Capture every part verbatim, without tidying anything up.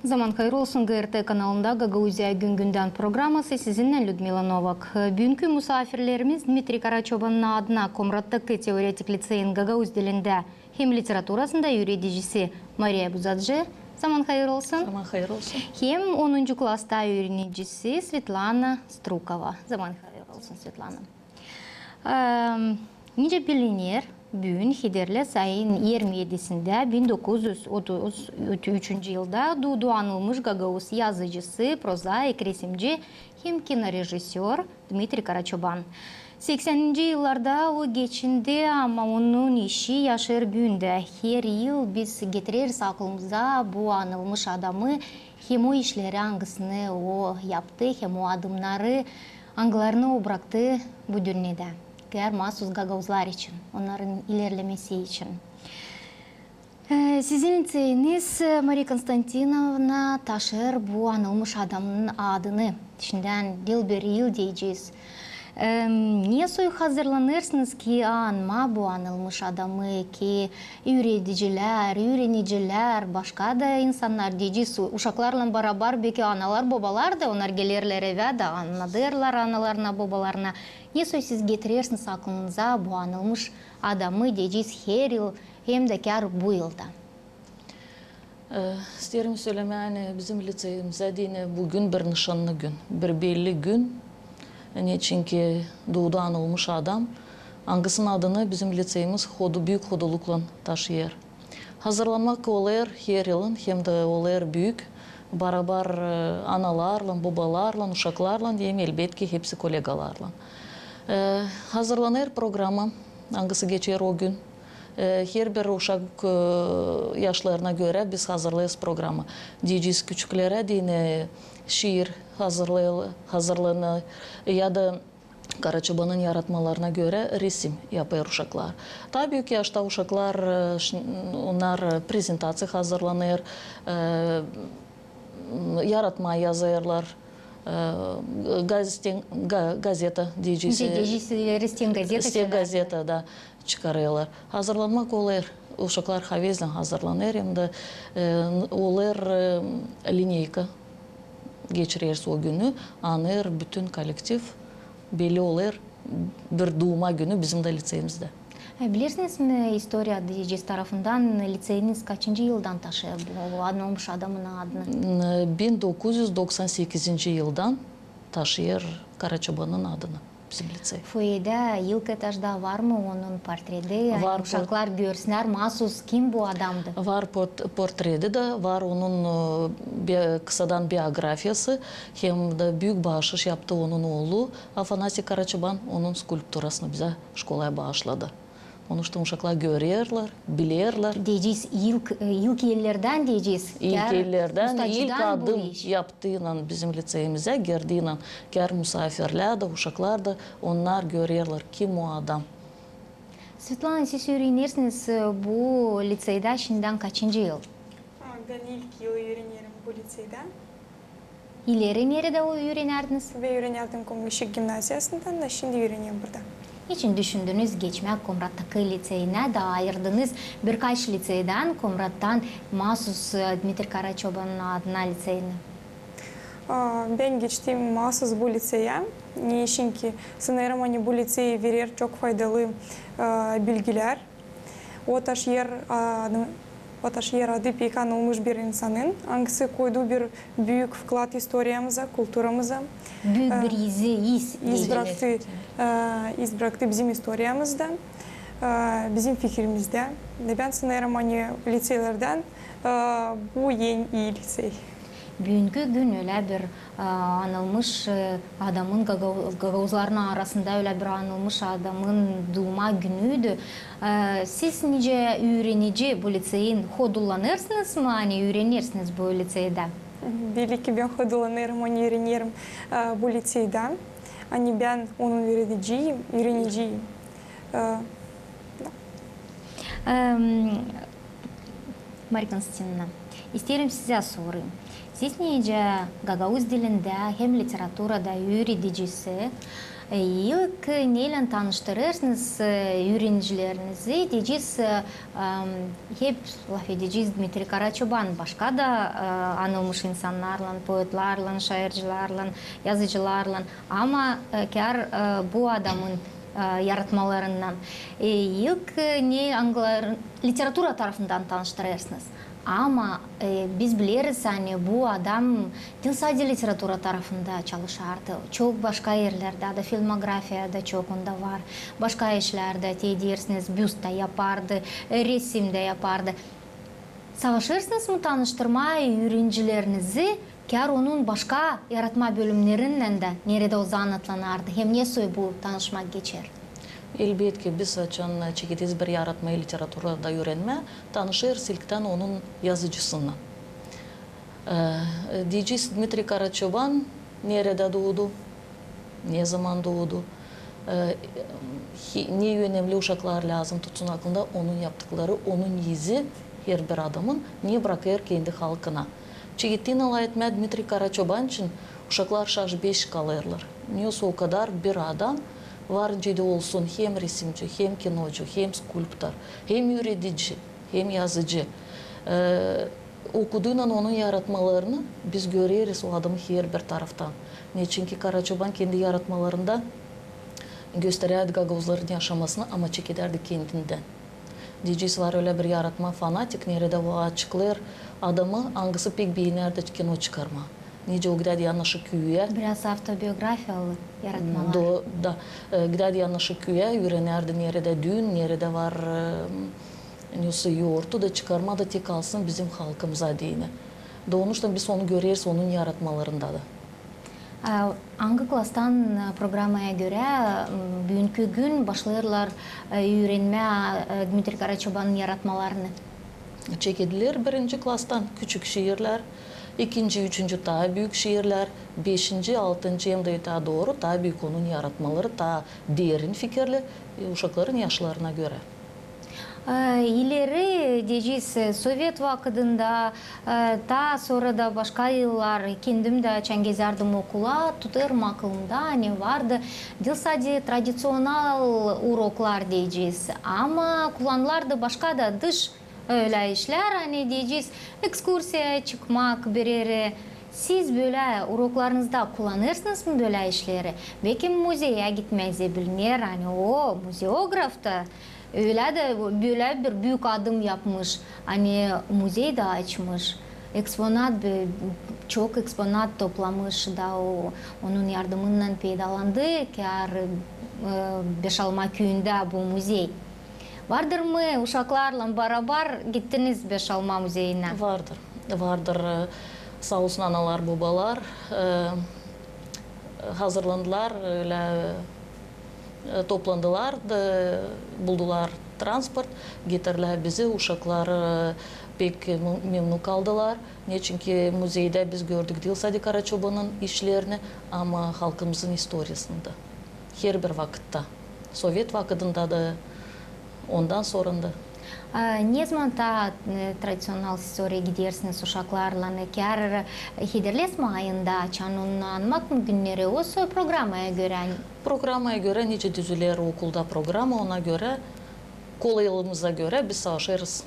Zaman hayır olsun. GRT kanalında Gagauziya gün-gündän programası, sizinnän Lüdmila Novak. Büünkü musaafirlerimiz Dmitriy Karaçobanın adına Komrattaki teoretik liţeyin gagauz dilindä hem literaturasında üüredicisi Mariya Buzadze. Zaman hayır olsun. Zaman hayır olsun. Hem onuncu klasta üürenicisi Svetlana Strukova. Zaman hayır olsun, Svetlana. Em, nicä biliner, büün Hederlä ayın irmi edisindä bin dokuz üz otuz üçüncü yılda duudu anılmış gagauz yazıcısı, prozaik, resimci hem kinorežissör Dmitriy Karaçoban. Seksäninci yıllarda o geçindi, ama onun işi yaşêêr büün dä. Her yıl biz getireriz aklımıza bu anılmış adamı hem o işleri, angısını o yaptı, hem o adımnarı, angılarını o braktı bu dünnedä. Gär maasuz gagauzlar için, onnarın ilerlemesi için. E, sizin liţeyiniz, e, Mariya Konstantinovna, taşıyêr bu anılmış adamın adını. Şindän yıl bir yıl deyecez. E, ne soy hazırlanêrsınız ki anmaa bu anılmış adamı, ki üüredicilär, üürenicilär, başka da insannar deyecez, uşaklarlan barabar, beki analar, bobalar da, onnar gelerlär evä da annadêrlar analarına, bobalarına. Ne soy siz getirersiniz aklınıza bu anılmış adamı deyecez her yıl, hem dä kär bu yılda? E, isteerim sölemää, ani bizim liţeyimizä deyni bu gün bir nışannı gün, bir belli gün. Neçinki duudu anılmış adam, angısının adını bizim liţeyimiz hodu-, büük hoduluklan taşıyêr. Hazırlanmak olêr her yılın, hem dä olêr büük, barabar, e, analarlan, bobalarlan, uşaklarlan, hem, elbetki, hepsi kolegalarlan. E, hazırlanêr programa, angısı geçer o gün. E, herbir uşak, e, yaşlarına görä biz hazırlêêrız programa. Deyecez, küçüklerä deyni şiir hazırlay-, hazırlanêr, ya da Karaçobanın yaratmalarına görä resim yapêr uşaklar. Taa büük yaşta uşaklar, e, ş-, onnar, e, prezentaţiya hazırlanêr, e, yaratma yazêrlar, e, gazeten-, ga-, gazeta deyecez. Deyecez, stengazeta çıkarêrlar. Stengazeta, da, çıkarêrlar. Hazırlanmak olêr, uşaklar havezlän hazırlanêr, hem dä, e, olêr, e, lineyka geçireriz o günü, anêr bütün kollektiv, belli olêr bir duuma günü bizim dä liţeyimizdä. E, bilersiniz mi, istoriya deyecez tarafından liţeyiniz kaçıncı yıldan taşıyêr bu, bu anılmış adamın adını? N-, bin dokuz üz doksan sekizinci yıldan taşıyêr Karaçobanın adını bizim liţey. Fueyedä, ilk etažda var mı onun portreti? Var. Ani uşaklar görsünnär maasuz, kim bu adamdı. Var port-, portreti dä, var onun, e, bi-, kısadan biografiyası, hem dä büük baaşış yaptı onun oolu Afanasiy Karaçoban, onun skulpturasını bizä şkolaya baaşladı. Onu şindi uşaklar görerlär, bilerlär. Deyecez, ilk, e, ilk ellerdän deyecez. İlk ellerdän, ilk adım yaptıynan bizim liţeyimizä girdiynän, kär musaafirlär dä, uşaklar da, onnar görerlär, kim o adam. Svetlana, siz üürenersiniz, e, bu liţeydä şindän kaçıncı yıl? A, bän ilk yıl üürenerim bu liţeydä. İleri neredä üürenärdiniz? Bän üürenärdim Komşu gimnaziyasında, ama şindi üürenerim burada. Neçin düşündünüz geçmää Komrattaki liţeyinä da ayırdınız birkaç liţeydän, Komrattan maasuz, e, Dmitriy Karaçobanın adına liţeyini? A, bän geçtim maasuz bu liţeyä. Neçinki sanêrım, ani bu liţey verer çok faydalı, e, bilgilär. O taşıyêr, a, adı, o taşıyêr adı pek anılmış bir insanın, angısı koydu bir büük vklad istoriyamıza, kulturamıza. Büük bir iz, iz, iz braktı, e, iz braktı bizim istoriyamızda, e, bizim fikirimizdä. Da bän sanêrım, ani liţeylerdän, e, bu en ii liţey. Büünkü gün ölä bir, e, anılmış, e, adamın, gagau-, gagauzların arasında ölä bir anılmış adamın duuma günüydü. E, siz nicä üürenici bu liţeyin hodullanêrsınız mı, ani üürenersiniz bu liţeydä? Belli ki, bän hodullanêrım, ani üürenerim, e, bu liţeydä. Ani bän onun üüreniciyim, üüreniciyim. E, da. Em, Mariya Konstantinovna, isteerim sizä sorayım. Siz nicä gagauz dilindä hem literaturada üüredicisi, E, ilk neylän tanıştırêrsınız, e, üürenicilerinizi? Deyecez, e, em, hep lafedecez Dmitriy Karaçoban, başka da, e, anılmış insannarlan, poetlarlan, şaircilarlan, yazıcılarlan. Ama, e, kär, e, bu adamın, e, yaratmalarından. E, ilk, e, ne, angıların literatura tarafından tanıştırêrsınız. Ama, e, biz bileriz, ani bu adam diil sade literatura tarafında çalışardı. Çok başka erlerdä dä, filmografiyada çok onda var. Başka işlerdä, te deersiniz, büst dä yapardı, e, resim dä yapardı. Savaşêrsınız mı tanıştırmaa üürenicilerinizi kär onun başka yaratma bölümnerinnän dä, neredä o zanaatlanardı, hem ne soy bu tanışmak geçer? Elbetki, biz açan çekederiz bir yaratmayı literaturada üürenmää, tanışêrız ilktän onun yazıcısınnan. E, deyecez, Dmitriy Karaçoban neredä doodu, ne zaman doodu, e, hi-, ne önemli uşaklar lääzım tutsun aklında, onun yaptıkları, onun izi, herbir adamın, ne brakêr kendi halkına. Çekettiynän lafetmää, Dmitriy Karaçoban için uşaklar şaş-beş kalêrlar. Nesoy o kadar bir adam var, nicä dä olsun, hem resimci, hem kinocu, hem skulptor, hem üüredici, hem yazıcı. E, Okuduynan onun yaratmalarını biz göreriz o adamı herbir taraftan. Neçinki Karaçoban kendi yaratmalarında gösterärdi gagauzların yaşamasını, ama çekedärdi kendindän. Deyecez, var ölä bir yaratma, fanatik, neredä o açıklêêr adamı, angısı pek beenärdi kino çıkarmaa. Nicä o gidärdi yanaşı küüyä. Biraz avtobiografiyalı yaratmalar. Do-, da. E, gidärdi yanaşı küüyä, üürenärdi, neredä düün, neredä var, e, nesoy yortu da çıkarmaa da te kalsın bizim halkımıza deyni. Da onuştan biz onu göreriz onun yaratmalarında da. E, angı klastan, e, programaya görä, m, büünkü gün başlêêrlar, e, üürenmää, e, Dmitriy Karaçobanın yaratmalarını? Çekediler birinci klastan küçük şiirlär, ikinci, üçüncü taa büük şiirlär, beşinci, altıncı hem dä taa dooru taa büük onun yaratmaları, taa derin fikirli, e, uşakların yaşlarına görä. E, ileri, deyecez, e, sovet vakıdında, e, taa sora da başka yıllar, kendim dä açan gezärdim okula, tutêrım aklımda, ani vardı diil sade tradiţional uroklar, deyecez, ama kullanılardı başka da dış ölä işlär, ani deyecez, ekskursiyaya çıkmak bir erä. Siz bölä uroklarınızda kullanêrsınız mı bölä işleri? Bekim muzeyä gitmää zerä bilner, ani o muzeograf ta ölä dä, bölä bir büük adım yapmış, ani muzey dä açmış. Eksponat, bö-, çok eksponat toplamış da o, onun yardımınnan faydalandı kär, e, Beşalma küüyündä bu muzey. Vardır mı uşaklarlan barabar gittiniz Beşalma muzeyinä? Vardır. Vardır. E, saa olsun analar, bobalar, e, hazırlandılar, ölä, e, toplandılar da buldular transport, getirdilär bizi. Uşaklar, e, pek mem-, memnun kaldılar. Neçinki muzeydä biz gördük diil sade Karaçobanın işlerini, ama halkımızın istoriyasını da. Herbir vakıtta. Sovet vakıdında da, ondan sora da. A, nezaman taa, e, tradiţional istoriya gidersiniz uşaklarlan? Kär, e, hederlez mi ayında, açan onu anmak mı günneri, osa programaya görä? Programaya görä, nicä düzüler okulda programa, ona görä, kolaylığımıza görä biz savaşêrız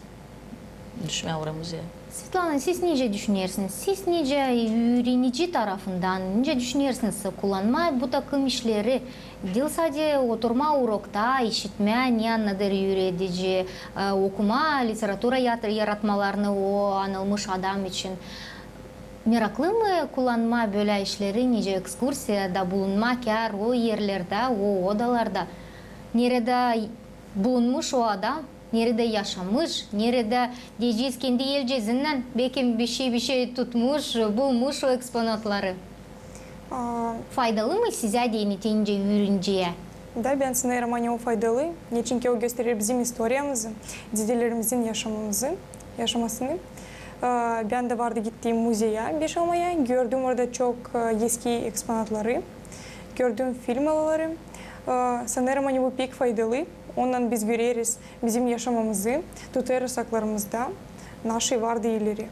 düşmää oraya muzeyä. Svetlana, siz nicä düşünersiniz? Siz nicä üürenici tarafından, nicä düşünersiniz kullanmaa bu takım işleri? Diil sade oturmaa urokta, işitmää, ne annadêr üüredici, e, okumaa literatura yat-, yaratmalarını o anılmış adam için. Meraklı mı kullanmaa bölä işleri, nicä ekskursiyada bulunmaa kär o erlerdä, o odalarda, neredä bulunmuş o adam, neredä yaşamış, neredä, deyecez, kendi elcezinnän bekim bişey, bişey tutmuş, bulmuş o eksponatları. A, faydalı mı sizä deyni, te nicä üüreniciyä? Da, bän sanêrım, ani o faydalı, neçinki o gösterer bizim istoriyamızı, dedelerimizin yaşamamızı, yaşamasını. A, bän dä vardı gittiim muzeyä Beşalmaya, gördüm orada çok, e, eski eksponatları, gördüm filmaları. A, sanêrım, ani bu pek faydalı, ondan biz göreriz bizim yaşamamızı, tutêrız akıllarımızda, naşey vardı ileri.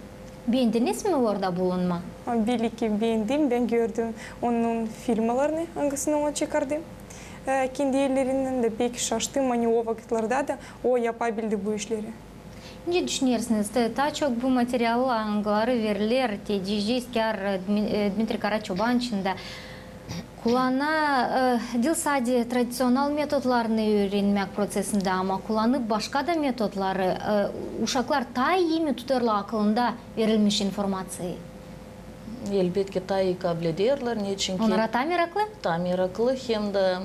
Beendiniz mi orada bulunmaa? A, belliki beendim, bän gördüm onun filmalarını, angısını o çıkardı. e, kendi ellerinnän dä pek şaştım, ani o vakıtlarda da o yapabildi bu işleri. Nicä düşünersiniz, taa çok bu materiallar, angıları veriler, deyecez, kär, e, Dmi-, e, Dmitriy Karaçoban için dä kullana, e, diil sade tradiţional metodlarını üürenmäk proţesindä, ama kullanıp başka da metodları, e, uşaklar taa ii mi tutêrlar akılında verilmiş informaţiyayı? Elbetki, taa ii kablederlär, neçinki... Onnara taa meraklı? Taa meraklı, hem dä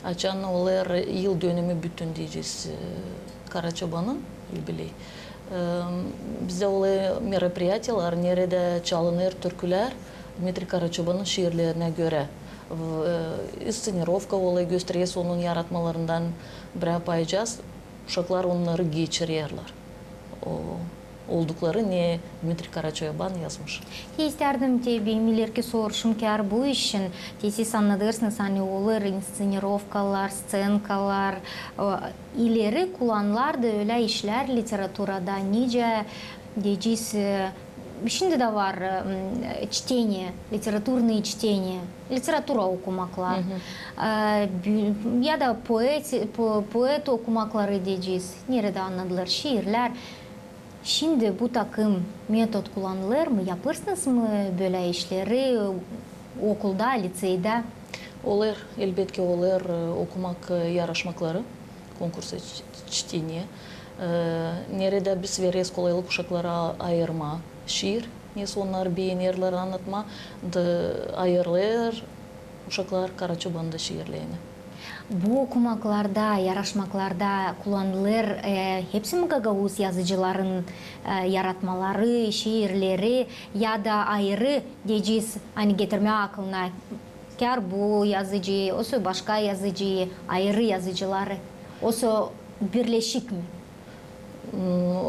açan olêr yıldönümü bütün, deyecez, e, Karaçobanın, yubiley. E, bizdä olêr meropriyatiyalar, neredä çalınêr türkülär Dmitriy Karaçobanın şiirlerinä görä. V-, e, insţenirovka olêr, gösterecez onun yaratmalarından birä paycas, uşaklar onnarı geçirerlär. O oldukları, ne Dmitriy Karaçoban yazmış. Te istärdim te benim ilerki soruşum kär bu işin. Te siz annadêrsınız, ani olêr insţenirovkalar, sţenkalar, e, ileri kullanılêr da ölä işlär literaturada, nicä, deyecez, e, şindi dä var, e, çtenie, literaturnıe çtenie, literatura okumaklar. E, bü-, ya da poet, po-, poet okumakları deyecez, neredä annadılêr şiirlär. Şindi bu takım metod kullanılêr mı? Yapêrsınız mı bölä işleri okulda, liţeydä? Olêr, elbetki olêr, e, okumak, e, yaraşmakları, konkurs ç-, çtenie. E, neredä biz vereriz kolaylık uşaklara ayırmaa şiir, nesoy onnar beenerlär annatmaa, da ayırêr uşaklar Karaçobanın da şiirlerini. Bu okumaklarda, yaraşmaklarda kullanılêr, e, hepsi mi gagauz yazıcıların, e, yaratmaları, şiirleri ya da ayırı, deyecez, ani getirmää aklına kär bu yazıcı, osa başka yazıcı, ayırı yazıcıları, osa birleşik mi? M,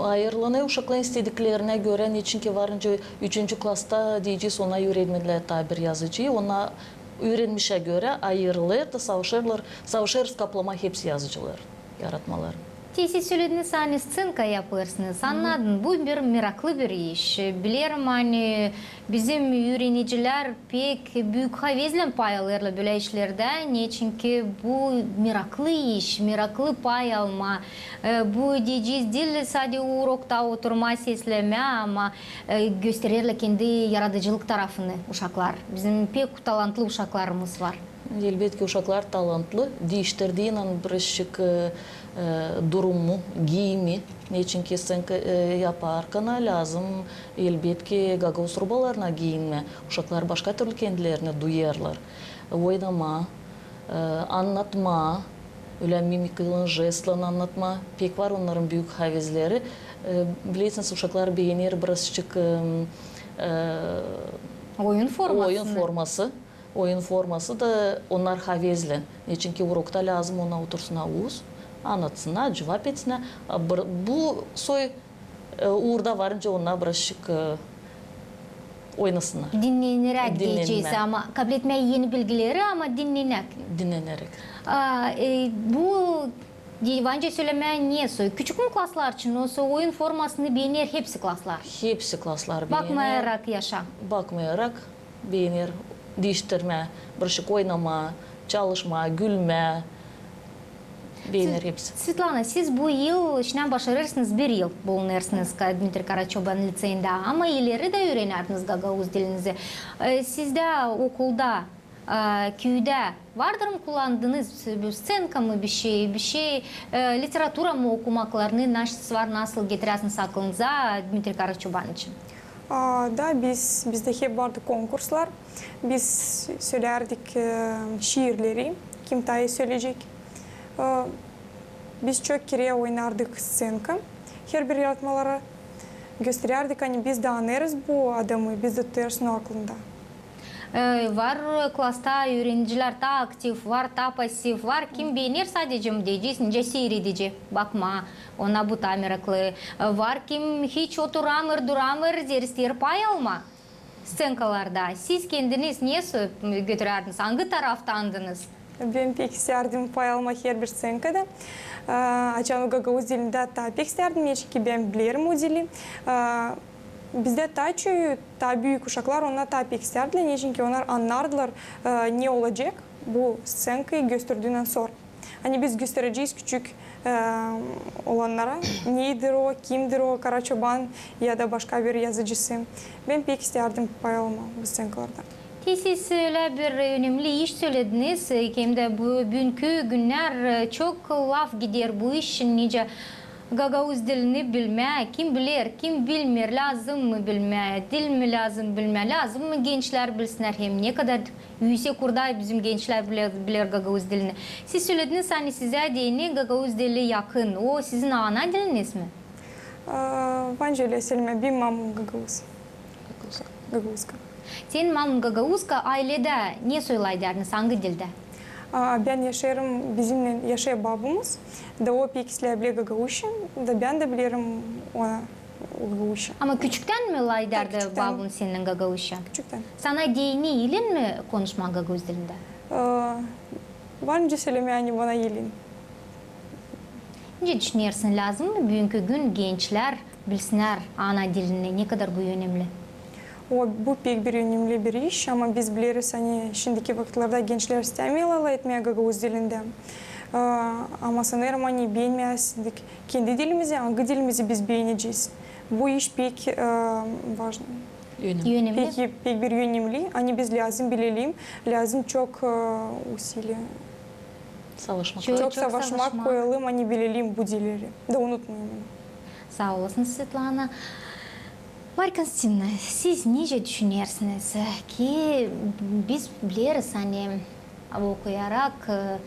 ayırılanêr uşakların istediklerinä görä, neçinki var nicä üçüncü klasta, deyecez, ona üürenmedilär taa bir yazıcıyı, ona üürenmişä görä ayırılêr da savaşêrlar, savaşêrız kaplamaa hepsi yazıcıların yaratmalarını. Te siz sölediniz, ani sţenka yapêrsınız. Annadım, bu bir meraklı bir iş. Bilerim, ani bizim üürenicilär pek büük havezlän pay alêrlar bölä işlerdä, neçinki bu meraklı iş, meraklı pay alma. E, bu deyecez diil sade urokta oturmaa, seslemää, ama, e, göstererlär kendi yaradıcılık tarafını uşaklar. Bizim pek talantlı uşaklarımız var. Elbetki, uşaklar talantlı, diiştirdiynän birazçık, e, e, durumu, giimi, neçinki sţenka, e, yaparkana lääzım, elbetki, gagauz rubalarına giinmää. Uşaklar başka türlü kendilerini duyêrlar. Oynamaa, e, annatmaa, ölä mimikaylan, jestlan annatmaa. Pek var onnarın büük havezleri. E, bilersiniz, uşaklar beener birazçık, e, e, oyun formasını. Oyun forması. Oyun forması da onnar havezlän. Neçinki urokta lääzım ona otursunnar uz, annatsınnar, cuvap etsinnär. A, bir, bu soy, e, uurda var nicä onnar birazçık, e, oynasınnar. Dinneneräk deyecez, ama kabletmää eni bilgileri, ama dinneneräk. Dinneneräk. A, e, bu, var nicä sölemää, nesoy küçük mü klaslar için, osa oyun formasını beener hepsi klaslar? Hepsi klaslar beener. Bakmayarak yaşa. Bakmayarak. Beener diiştirmää, birazçık oynamaa, çalışmaa, gülmää. Beener hepsi. Svetlana, siz bu yıl işinä başarêrsınız, bir yıl bulunêrsınız Ka-, Dmitriy Karaçoban liţeyindä, ama ileri dä üürenärdiniz gagauz dilinizi. E, sizdä okulda, e, küüdä vardır mı kullandınız bir sţenka mı, bişey, bişey, e, literatura mı okumaklarını, nasıl var, nasıl getirärsin aklınıza Dmitriy Karaçoban için? A, da, biz, bizdä hep vardı konkurslar. Biz sölärdik, e, şiirleri, kim taa ii söleyecek. E, biz çok kerä oynardık sţenka herbir yaratmaları. Gösterärdik, ani biz dä anêrız bu adamı, biz dä tutêrız onu aklında. E, var klasta üürenicilär taa aktiv, var taa pasiv, var kim beener sadecä deyecez, nicä siiredecä bakmaa, ona bu taa meraklı. E, var kim hiç oturamêêr, duramêêr, zerä isteer pay almaa sţenkalarda. Siz kendiniz nesoy götürärdiniz, angı taraftandınız? Bän pek istärdim pay almaa herbir sţenkada. E, açan o gagauz dilindä taa pek istärdim, neçinki bän bilerim o dili. E, Bizdä taa çoyu, taa büük uşaklar, onnar taa pek istärdilär, neçinki onnar annardılar, e, ne olacek, Bu sţenkayı gösterdiynän sora. Ani biz gösterecez küçük, e, olannara, nedir o, kimdir o, Karaçoban ya da başka bir yazıcısı. Bän pek istärdim pay almaa bu sţenkalardan. Te siz ölä bir önemli iş sölediniz, e, hem dä bu büünkü günnär, e, çok laf gider bu iş için, nicä gagauz dilini bilmää, kim biler, kim bilmeer, lääzım mı bilmää, diil mi lääzım bilmää, lääzım mı gençlär bilsinnär, hem ne kadar üüsek uurda bizim gençlär biler, biler gagauz dilini. Siz sölediniz, ani sizä deyni gagauz dili yakın. O sizin ana diliniz mi? A, bän ölä sölemää, benim mamam gagauz. Gagauzka. Gagauzka. Senin maman gagauzka, ayledä ne söläydäriniz, angı dildä? A, bän yaşêêrım, bizimnän yaşêêr babamız, da o pek islää bilä gagauzça, da bän dä bilerim ona gagauzça. Ama küçüktän mi lafedärdi babun seninnän gagauzça? Küçüktän. Sana deyni ilin mi konuşmaa gagauz dilindä? A, var nicä sölemää, ani bana ilin. Nicä düşünersin, lääzım mı büünkü gün gençlär bilsinnär ana dilini, ne kadar bu önemli? O, bu pek bir önemli bir iş, ama biz bileriz, ani şindiki vakıtlarda gençlär istämeerlär lafetmää gagauz dilindä. A, ama sanêrım, ani beenmäzsäk kendi dilimizi, angı dilimizi biz beenecez? Bu iş pek, e, важно. Önemli. Önemli. Pek, pek bir önemli, ani biz lääzım bilelim, lääzım çok, e, усилия. Savaşmak. Çok, çok savaşmak koyalım, ani bilelim bu dilleri. Da unutmayalım. Saa olasın, Svetlana. Marya Konstantinovna, siz nicä düşünersiniz ki biz bileriz, ani okuyarak, e,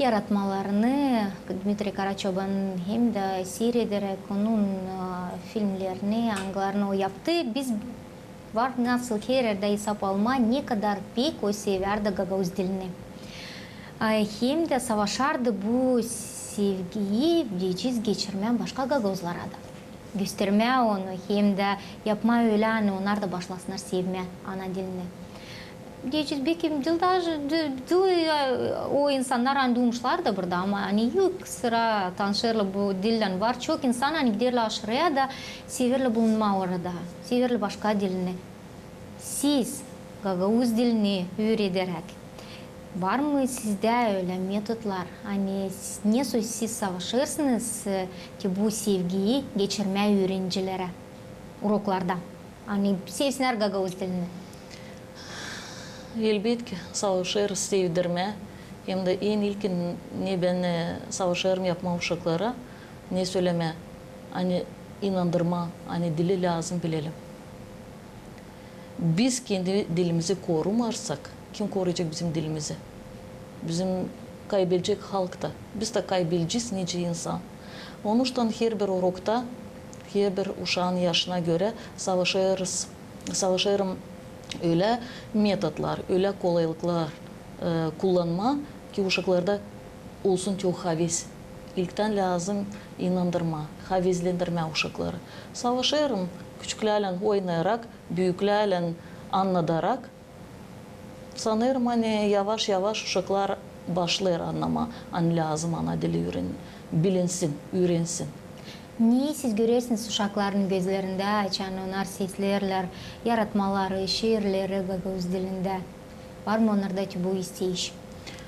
yaratmalarını Dmitriy Karaçobanın hem dä siirederäk onun, e, filmlerini, angılarını o yaptı, biz var nasıl her erdä esap almaa, ne kadar pek o sevärdi gagauz dilini. A, hem dä savaşardı bu sevgiyi, deyecez, geçirmää başka gagauzlara da. Göstermää onu, hem dä yapmaa ölä, ani onnar da başlasınnar sevmää ana dilini. Deyecez, bekim diil, даже, di-, diil, e, o insannar, ani duymuşlar da burada, ama ani ilk sıra tanışêrlar bu dillän. Var çok insan, ani giderlär aşırıya da severlär bulunmaa orada, severlär başka dilini. Siz gagauz dilini üürederäk, var mı sizdä ölä metodlar, ani s-, nesoy siz savaşêrsınız, e, ki bu sevgiyi geçirmää üürencilerä uroklarda? Ani sevsinnär gagauz dilini. Elbetki, savaşêrız sevdirmää. Hem dä en ilkin, ne bän, e, savaşêrım yapmaa uşaklara, ne sölemää, ani inandırmaa, ani dili lääzım bilelim. Biz kendi dilimizi korumarsak, kim koruyacek bizim dilimizi? Bizim kaybelecek halk ta. Biz dä kaybelecez nicä insan. Onuştan herbir urokta, herbir uşaan yaşına görä savaşêrız, savaşêrım ölä metodlar, ölä kolaylıklar, e, kullanmaa, ki uşaklarda olsun te o haves. İlktän lääzım inandırmaa, havezlendirmää uşakları. Savaşêrım küçüklärlän oynayarak, büüklärlän annadarak. Sanêrım, ani yavaş-yavaş uşaklar başlêêr annamaa, ani lääzım ana dili üüren-, bilinsin, üürensin. Ne siz görersiniz uşakların gözlerindä, açan onnar sesleerlär yaratmaları, şiirleri gagauz dilindä? Var mı onnarda te bu isteyiş?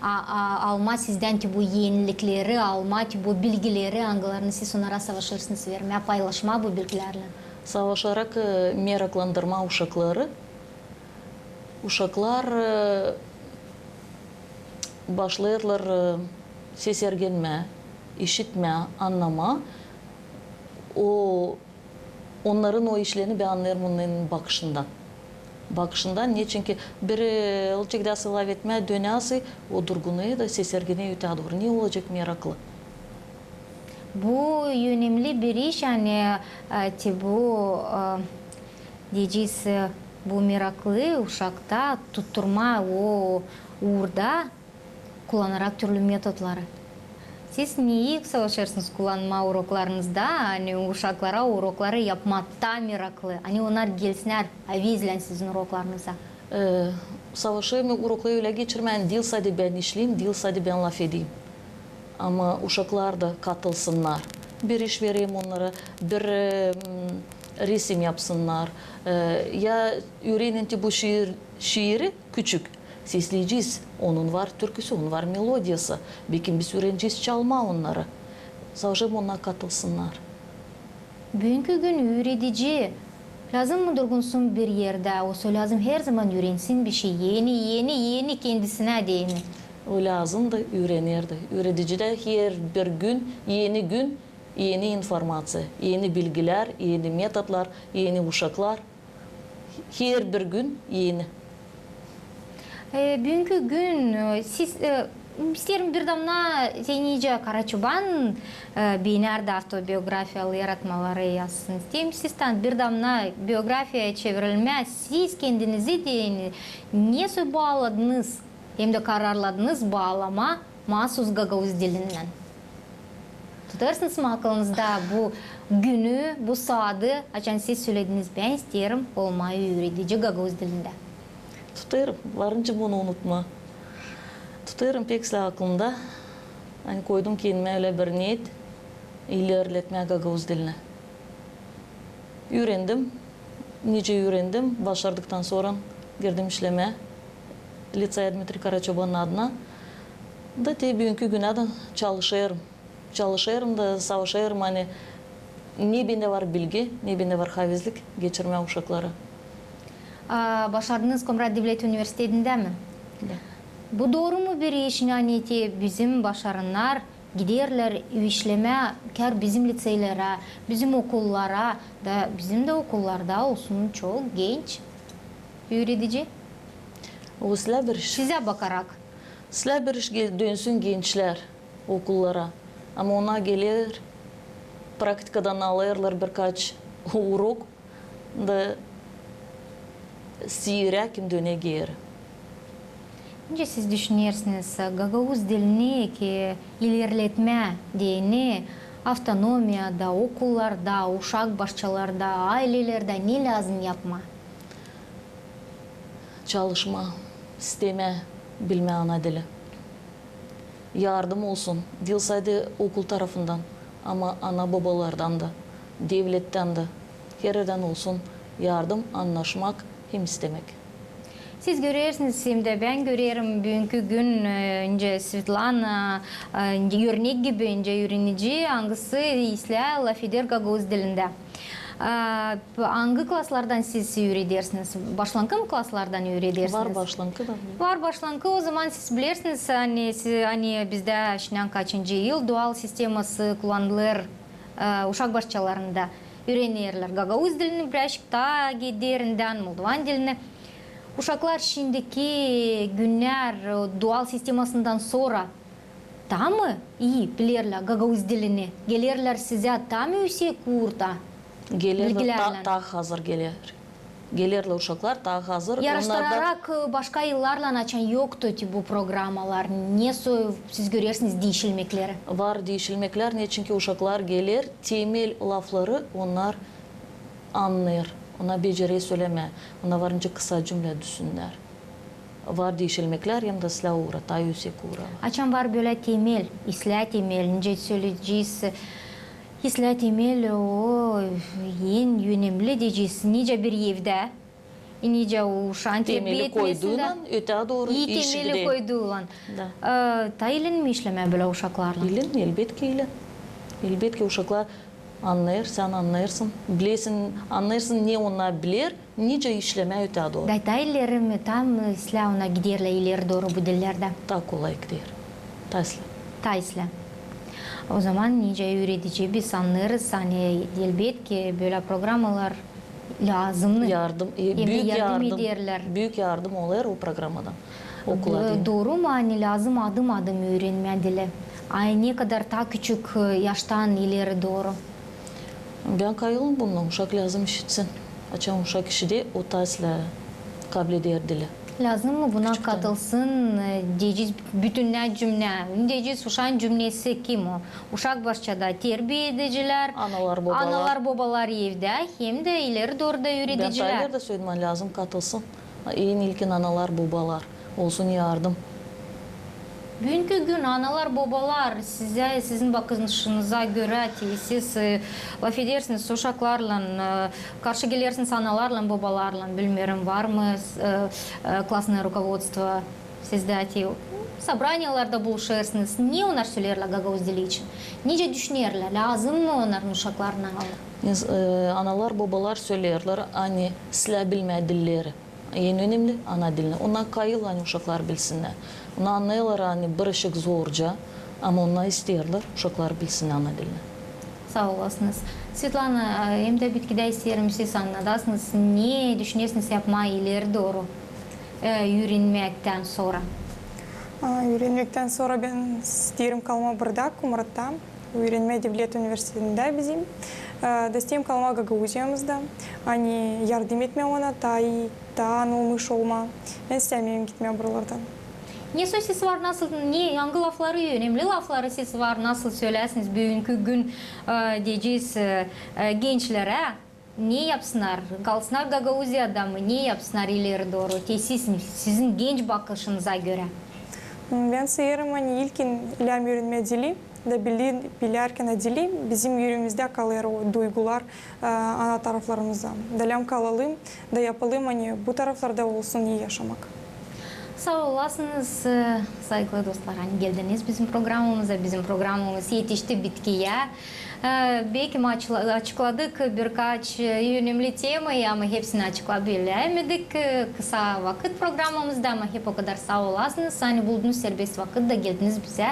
A, a, almaa sizdän te bu enilikleri, almaa te bu bilgileri, angılarını siz onnara savaşêrsınız vermää, paylaşmaa bu bilgilärlän? Savaşarak, e, meraklandırmaa uşakları. Uşaklar, e, başlêêrlar, e, sesergenmää, işitmää, annamaa. O, onnarın o işlerini bän annêêrım onnarın bakışından. Bakışından, neçin ki bir, e, olacek da lafetmää dönäsi, o durgunêr da sesergenêr ötää dooru. Ne olacek meraklı? Bu önemli bir iş, ani, e, te bu, e, deyecez, e, bu meraklı uşakta tutturmaa o uurda, kullanarak türlü metodları. Siz neyi savaşêrsınız kullanmaa uroklarınızda, ani uşaklara urokları yapmaa taa meraklı, ani onnar gelsinnär havezlän sizin uroklarınıza? E, savaşêrım urokları ölä geçirmää, diil sade bän işleyim, diil sade bän lafedeyim. Ama uşaklar da katılsınnar. Bir iş vereyim onnara, bir, e, m, resim yapsınnar. E, ya üürenin te bu şiir, şiiri küçük. Sesleyecez. Onun var türküsü, onun var melodiyası. Bekim biz üürenecez çalmaa onnarı. Savaşêrım onnar katılsınnar. Büünkü gün üüredici lääzım mı durgunsun bir erdä, osa lääzım herzaman üürensin bişey eni, eni, eni kendisinä deyni? O lääzım da, üürener dä. Üüredici dä her bir gün, eni gün, eni informaţiya, eni bilgilär, eni metodlar, eni uşaklar. Her bir gün eni. E, büünkü gün, e, siz, e, isteerim bir damna seni nicä Karaçoban, e, beenär dä avtobiografiyalı yaratmaları yazsın. İsteerim sizdan bir damna biografiyaya çevirilmää, siz kendinizi deyni nesoy baaladınız hem dä kararladınız baalamaa maasuz gagauz dilinnän? Tutêrsınız mı akılınızda bu günü, bu saadı, açan siz sölediniz: bän isteerim olmaa üüredici gagauz dilindä? Tutêrım, varınca bunu unutmaa. Tutêrım pek islää aklımda. Ani koydum kendimä ölä bir niyet ilerletmää gagauz dilini. Üürendim. Nicä üürendim, başardıktan sora girdim işlemää liţeya Dmitriy Karaçobanın adına. Da te büünkü günä dä çalışêrım. Çalışêrım da savaşêrım, ani ne bendä var bilgi, ne bendä var havezlik geçirmää uşaklara. A, başardınız Komrat devlet universitetindä mi? Da. Bu dooru mu bir iş, ani te bizim başarınnar giderlär işlemää kär bizim liţeylerä, bizim okullara, da bizim dä okullarda olsun çok genç üüredici? O islää bir iş. Sizä bakarak. İslää bir iş ge-, dönsün gençlär okullara. Ama onnar geler, praktikadan alêrlar birkaç urok, da siirä kim dönä geeri. Nicä siz düşünersiniz, gagauz dilini ki ilerletmää deyni avtonomiyada, okullarda, uşak başçalarda, aylelerdä ne lääzım yapmaa? Çalışmaa, istemää bilmää ana dili. Yardım olsun, diil sade okul tarafından, ama ana-bobalardan da, devlettän dä, hererdän olsun yardım, annaşmak hem istemäk. Siz görersiniz, hem dä bän görerim, büünkü gün, e, nicä Svetlana, e, örnek gibi, nicä üürenici, angısı islää lafeder gagauz dilindä. E, angı klaslardan siz üüredersiniz? Başlankı mı klaslardan üüredersiniz? Var başlankı da. Var başlankı, o zaman siz bilersiniz, ani, si-, ani bizdä şindän kaçıncı yıl dual sisteması kullanılêr, e, uşak başçalarında üürenerlär gagauz dilini, birazçık taa derindän moldovan dilini. Uşaklar şindiki günnär, e, dual sistemasından sora taa mı ii bilerlär gagauz dilini? Gelerlär sizä taa mı üüsek uurda? Gelerlär, bilgilärlän. Taa hazır geler. Gelerlär uşaklar taa hazır. Yarıştırarak, e, başka yıllarlan, açan yoktu ti bu programalar, nesoy siz görersiniz diişilmekleri? Var diişilmeklär, neçinki uşaklar geler, temel lafları onnar annêêr, onnar becerer sölemää, onnar varınca kısa cümlä düşüner. Var diişilmeklär, hem dä islää uura, taa üüsek uura. Açan var bölä temel, islää temel, nicä söleyecez, islää temel, o en önemli deyecez, nicä bir evdä, nicä uşaan terbiya etmesindä. Temeli koyduuylan, ötää dooru iş gider. Temeli koyduuylan. Da. E, taa iilin mi işlemää bölä uşaklarlan? İilin, elbetki iilin. Elbetki uşaklar annêêr, sän annêêrsın, bilersin, annêêrsın, ne onnar biler, nicä işlemää ötää dooru. Da taa ileri mi, taa mı islää onnar giderlär ileri dooru bu dillerdä? Taa kolay gider. Taa islää. Taa islää. O zaman nicä üüredici biz annêêrız, ani elbetki bölä programalar lääzımnı. Yardım, e, hem dä büük yardım, yardım ederlär. Büük yardım olêr o programadan. Okula do-, deyni. Dooru mu, ani lääzım adım-adım üürenmää dili? Ani ne kadar taa küçük, e, yaştan ileri dooru? Bän kayılım bundan, uşak lääzım işitsin. Açan uşak işider, o taa islää kableder dili. Lääzım mı buna katılsın, e, deyecez, bütünnä cümlä? Deyecez, uşaan cümlesi kim o? Uşak başçada terbiya edicilär, analar, bobalar. Analar, bobalar evdä, hem dä ileri dooru da üüredicilär. Bän taa ileri dä söledim, lääzım katılsın. En ilkin analar, bobalar. Olsun yardım. Büünkü gün analar, bobalar sizä, sizin bakışınıza görä, te siz, e, lafedersiniz uşaklarlan, e, karşı gelersiniz analarlan, bobalarlan, bilmeerim, var mı, e, e, klasnıe rukovodstvo sizdä, te sobraniyalarda buluşêrsınız. Ne onnar söleerlär gagauz dili için? Nicä düşünerlär, lääzım mı onnarın uşaklarına? Ne, e, analar, bobalar söleerlär, ani islää bilmää dilleri. En önemli ana dilini. Onnar kayıl, ani uşaklar bilsinnär. Onnar annêêrlar, ani birazcık zorca, ama onnar isteerlär uşaklar bilsin ana dilini. Saa olasınız. Svetlana, hem dä bitkidä isteerim siz annadasınız, ne düşünersiniz yapmaa ileri dooru, e, üürenmektän sora? A, üürenmektän sora bän isteerim kalmaa burada, Kumratta. Üürenmää devlet universitetindä bizim. E, da isteerim kalmaa Gagauziyamızda. Ani yardım etmää ona, taa ii, taa anılmış olmaa. Bän istämeerim gitmää buralardan. Ne sözünüz var, nasıl, ne, angı lafları, önemli lafları siz var, nasıl söleyäsiniz büünkü gün, e, deyecez, e, e, gençlerä? Ne yapsınnar? Kalsınnar Gagauziyada mı? Ne yapsınnar ileri dooru? Te siz, sizin genç bakışınıza görä. Bän sayêrım, ani ilkin lääzım üürenmää dili, da bili-, bilärkän o dili, bizim üüreğimizdä kalêr o duygular, e, ana taraflarımızda. Da lääzım kalalım, da yapalım, ani bu taraflarda olsun ii yaşamak. Saa olasınız, e, saygılı dostlar, ani geldiniz bizim programamıza. Bizim programamız etişti bitkiyä. E, beki açıkla-, açıkladık birkaç, e, önemli temayı, ama hepsini açıklaa bilemedik, e, kısa vakıt programamızda, ama hep o kadar saa olasınız, ani buldunuz serbest vakıt da geldiniz bizä.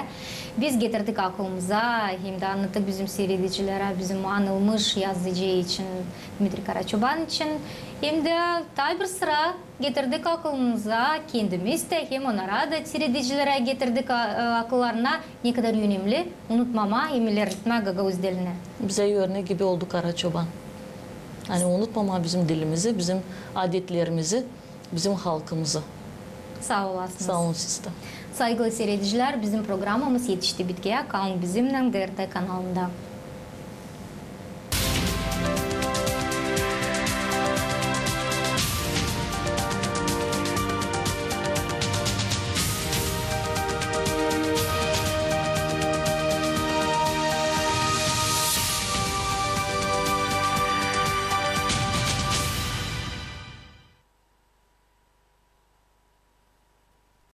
Biz getirdik akılımıza, hem dä annattık bizim siiredicilerä, bizim anılmış yazıcı için, Dmitriy Karaçoban için, hem dä taa bir sıra getirdik akılımıza kendimiz dä, hem onnara da, siiredicilerä getirdik a-, e, akıllarına, ne kadar önemli unutmamaa hem ilerletmää gagauz dilini. Bizä örnek gibi oldu Karaçoban. Ani unutmamaa bizim dilimizi, bizim adetlerimizi, bizim halkımızı. Saa olasınız. Saa olun siz dä. Saygılı siiredicilär, bizim programamız etişti bitkiyä. Kalın bizimnän D R T kanalında.